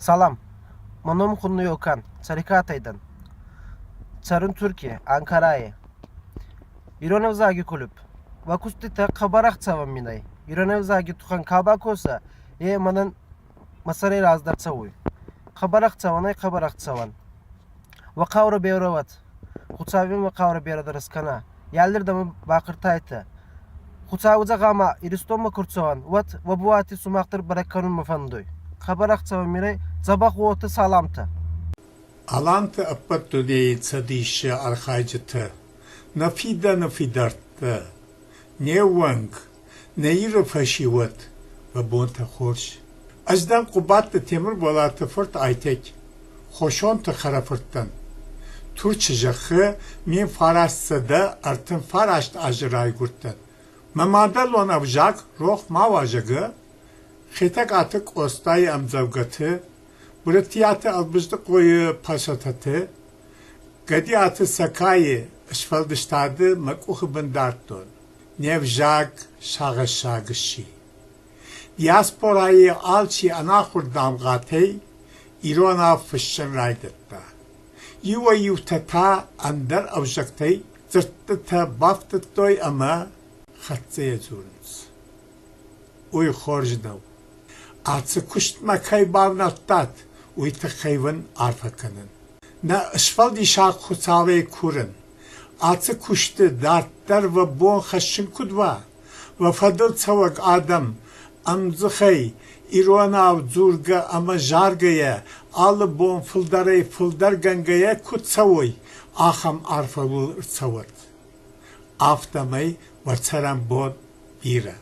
Salam. Мӕ ном хуынны Ёкан, Цӕрикъатӕй дӕн. Цӕрын Турки, Анкарайы. Ирон ӕвзаги клуб. Уӕ куститӕ хъӕбӕр ӕхцӕуӕн мин ӕй. Ирон ӕвзаги туххӕн ка бакоса, е мӕнӕн мӕ сӕрӕй раздӕр цӕуй. Хъӕбӕр ӕхцӕуӕн ӕй, хъӕбӕр ӕхцӕуӕн. Уӕ хъаурӕ берӕ уӕд. Хуцауи уӕ хъаурӕ берӕ дӕр скӕна. Аллирдӕмӕ бахъӕртайтӕ. Хуцауи дзӕгъӕмӕ Иристонмӕ ку рцӕуӕн, уӕд уӕ буати сумах дӕр бӕрӕг кӕнун мӕ фӕндуй. Хъӕбӕр ӕхцӕуӕн мин ӕй дзӕбӕх уотӕ саламтӕ. Аланты ӕппӕт дунейы Цӕдисы архайджытӕ, нӕ фидӕны фидӕрттӕ, не ууӕнк, нӕ Иры фӕсивӕд, уӕ бонтӕ хорз! Ӕз дӕн Хъуыбадты Темырболаты фырт Айтег, Хосонты хӕрӕфырттӕн. Турчы зӕххы 1939 азы райгуырдтӕн. Мӕ мадӕлон ӕвзаг рох ма уа, зӕгъгӕ, Хетӕгкаты Къостайы ӕмдзӕвгӕты, Брытъиаты Ӕлбыздыхъойы пьесӕтӕты, Гӕдиаты Сакайы сфӕлдыстады мӕ къухы бын дардтон. Не взаг сагъӕссаг сси. Диаспорӕйы алчи ӕнахуыр дамгъӕтӕй иронау фыссын райдыдта. Иуӕй-иутӕ та ӕндӕр ӕвзӕгтӕй дзырдтытӕ бафтыдтой ӕмӕ хӕццӕйӕ дзурынц. Уый хорз нӕу. Ацы куыстмӕ кӕй бавнӕлдтат, уый тыххӕй уын арфӕ кӕнын. Нӕ Сфӕлдисӕг Хуыцауӕй курын, ацы куысты дарддӕр уӕ бон хӕссын куыд уа, уӕ фӕдыл цӕуӕг адӕм ӕмдзыхӕй иронау дзургӕ ӕмӕ заргӕйӕ алы бон фылдӕрӕй-фылдӕргӕнгӕйӕ куыд цӕуой, ахӕм арфӕ уыл ӕрцӕуӕд. Афтӕмӕй уӕ цӕрӕнбон бирӕ.